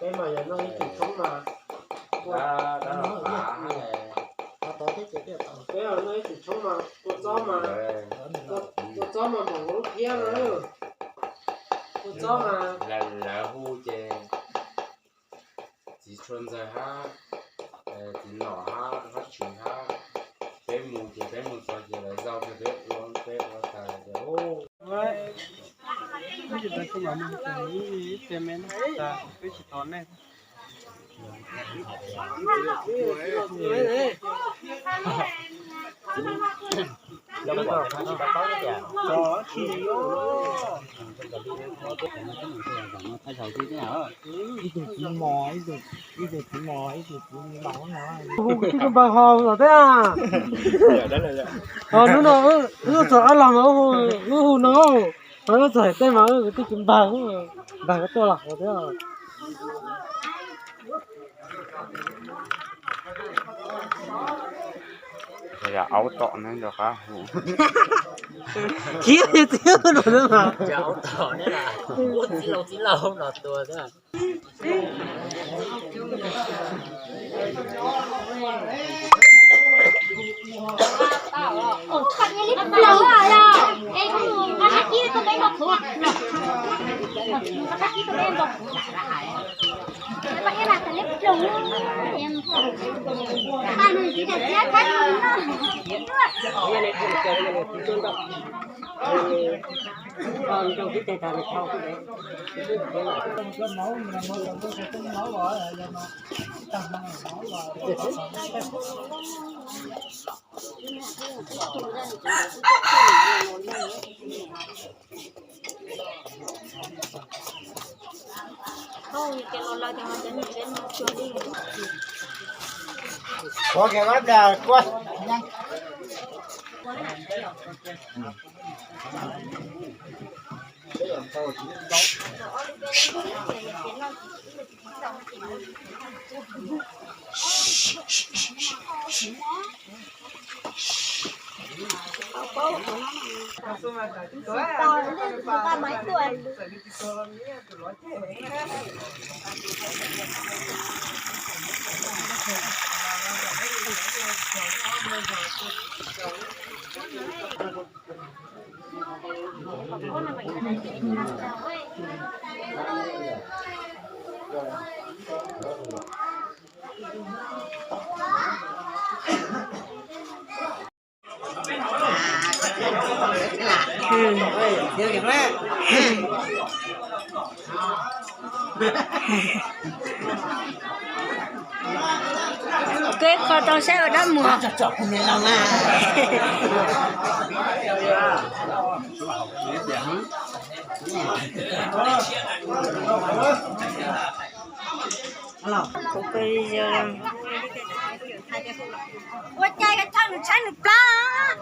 Peb mas yog noj ib tug tshoob mas, peb yog noj ib tug tshoob mas kua txob mas, kua txob mas npaum nkaus lub phiab no. Kua txob mas lawv hu ces txiv tshua ntxawg hab, txiv nom hab, hab tshwv hab. Peb mus ces peb mus txog ces lawv zaug rau peb ua, peb ua tas ces ib tug me tas peb tsis thov nej. Ib tug txiv mos, ib tug txiv mos, ib tug txiv laus no. Hu kwv tij Koob Npawg ho los thiab. Ho hnub no wb txog qab los mas wb hu no, ho wb txog hais tej mas kwv tij Koob Npawg, Npawg koj tuaj los thiab. Aub tom neb rov qab hu. Khiav txiv no mas. Aub tom neb, txiv laus txiv laus los tua thiab. Kev kho tau saib ua dab muag. Ua cas yuav coj nws tshaib nws plab.